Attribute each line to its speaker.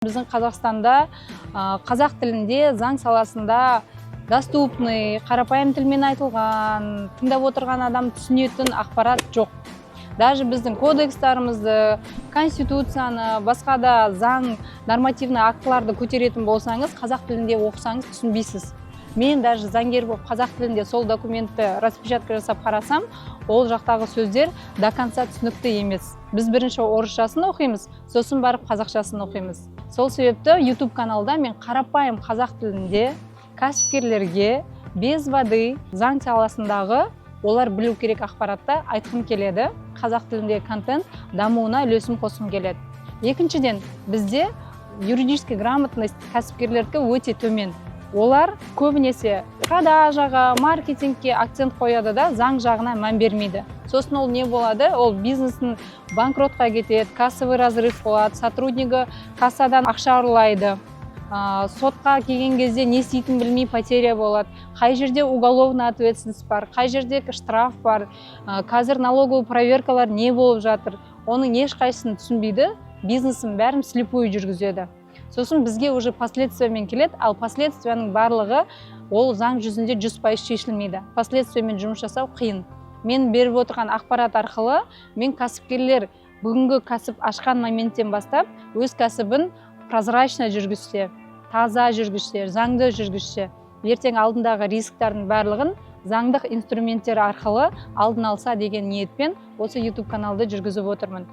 Speaker 1: Біздің Қазақстанда қазақ тілінде заң саласында доступный, қарапайым тілмен айтылған, тыңдап отырған адам түсінетін ақпарат жоқ. Даже біздің кодекстарымызды, конституцияны, басқа да заң, нормативный актыларды көтеретін болсаңыз, қазақ тілінде оқысаңыз, түсінбейсіз. Мен даже заңгер болып, қазақ тілінде сол документті распечатка жасап қарасам, ол жақтағы сөздер до конца түсінікті емес. Біз бірінші орысшасын оқимыз, сосын барып қазақшасын оқимыз. Сол себепті YouTube каналда мен қарапайым қазақ тілінде кәсіпкерлерге без воды заң саласындағы олар білу керек ақпаратты айтқым келеді. Қазақ тіліндегі контент дамуына үлесім қосқым келеді. Екіншіден, бізде юридический грамотность кәсіпкерлердікі өте төмен. Олар көбінесе продажаға, маркетингке акцент қояды да, заң жағына мән бермейді. Сосын ол не болады? Ол бизнесін банкротқа кетеді, кассовый разрыв болады, сотруднигі кассадан ақша ұрлайды, сотқа келген кезде не істейтінін білмей, потеря болады. Қай жерде уголовный ответственность бар, қай жерде штраф бар, қазір налоговый проверкалар не болып жатыр, оның ешқайсысын түсінбейді. Бизнесін бәрін вслепую жүргізеді. Сосын бізге уже последствиямен келеді. Ал последствияның барлығы ол заң жүзінде 100% шешілмейді. Последствиямен жұмыс жасау қиын. Мен беріп отырған ақпарат арқылы мен кәсіпкерлер бүгінгі кәсіп ашқан моменттен бастап өз кәсібін прозрачно жүргізсе, таза жүргізсе, заңды жүргізсе, ертең алдындағы рисктардың барлығын заңдық инструменттер арқылы алдын алса деген ниетпен осы YouTube каналды жүргізіп отырмын.